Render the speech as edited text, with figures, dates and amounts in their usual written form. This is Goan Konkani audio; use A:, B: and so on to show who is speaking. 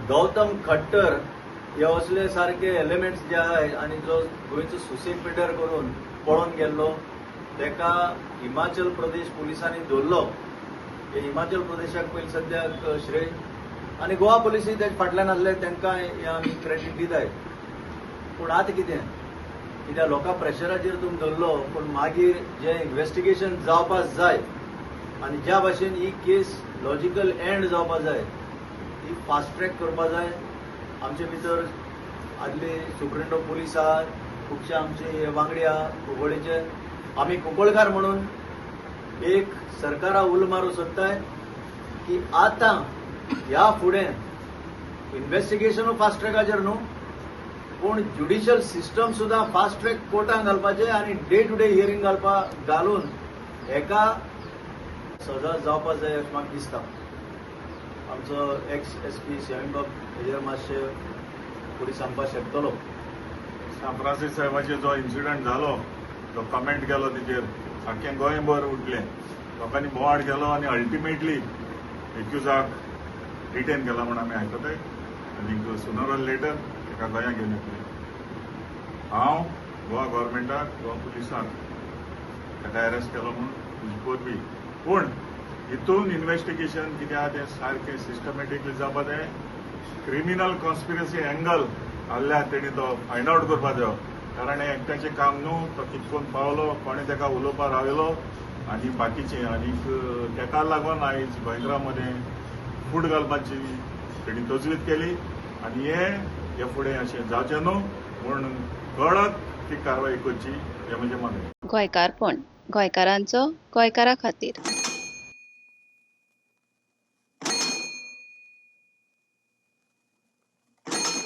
A: गौतम खट्टर हे असले सारके एलिमेंट्स जे आहाय आनी जो गोंयचो सुसेग पिड्ड्यार करून पळोन गेल्लो, तेका हिमाचल प्रदेश पुलिसांनी धरलो. हे हिमाचल प्रदेशाक पयलीं सद्याक श्रेय आनी गोवा पुलिसूय तेच्या फाटल्यान आसले, तांकां हे आमी क्रेडीट दिताय. पूण आतां कितें, कित्याक लोकां प्रेशराचेर तुमी धरलो, पूण मागीर जें इन्वेस्टिगेशन जावपाक जाय आनी ज्या भाशेन ही केस लॉजिकल एंड जावपा जाय, ही फास्ट ट्रॅक करपा जाय. आमचे भितर आदले सुप्रिंट ऑफ पुलीस आहा, खुबशे आमचे वांगडी आहा कुंकळीचे. आमी कुंकळकार म्हणून एक सरकारा उलो मारूं सोदताय की आतां ह्या फुडें इन्वेस्टिगेशन फास्ट ट्रॅकाचेर न्हू, पूण ज्युडिशियल सिस्टम सुद्दां फास्ट ट्रॅक कोर्टान घालपाचें आनी डे टू डे हियरींग घालपा घालून हेका सजा जावपा जाय अशें म्हाका दिसता. आमचो एक्स एस पी शमीबाब हेजेर मातशें फुडें सांगपाक शकतलो.
B: सांत फ्रांसीस साहेबाचेर जो इन्सिडंट जालो, जो कमेंट केलो, तेजेर सारकें गोंयभर उठलें. लोकांनी बोवाळ केलो आनी अल्टिमेटली एक्युजाक डिटेन केला म्हूण आमी आयकताय आनी सुनर ऑर लेटर ताका गोंया घेवन येतले. हांव गोवा गव्हर्मेंटाक, गोवा पुलिसाक ताका अरेस्ट केलो म्हूण तुजी परबी. पूण हितून इन्वेस्टिगेशन कितें आहा तें सारकें सिस्टमॅटिकली जावपा जाय. क्रिमिनल कॉन्स्पिरसी एंगल आहल्यार तेणी तो फायंड आवट करपा जायो, कारण हें एकट्याचें काम न्हू. तो कितें करून पावलो, कोणें ताका उलोवपाक रावयलो आनी बाकीचें. आनीक ताका लागून आयज गोंयकारां मदें फूट घालपाची तेणी तजवीज केली आनी हे हे फुडें अशें जावचें न्हू म्हूण कडक ती कारवाय करची हें म्हजें मागणें.
C: गोंयकारपण, गोंयकारांचो, गोंयकारा खातीर.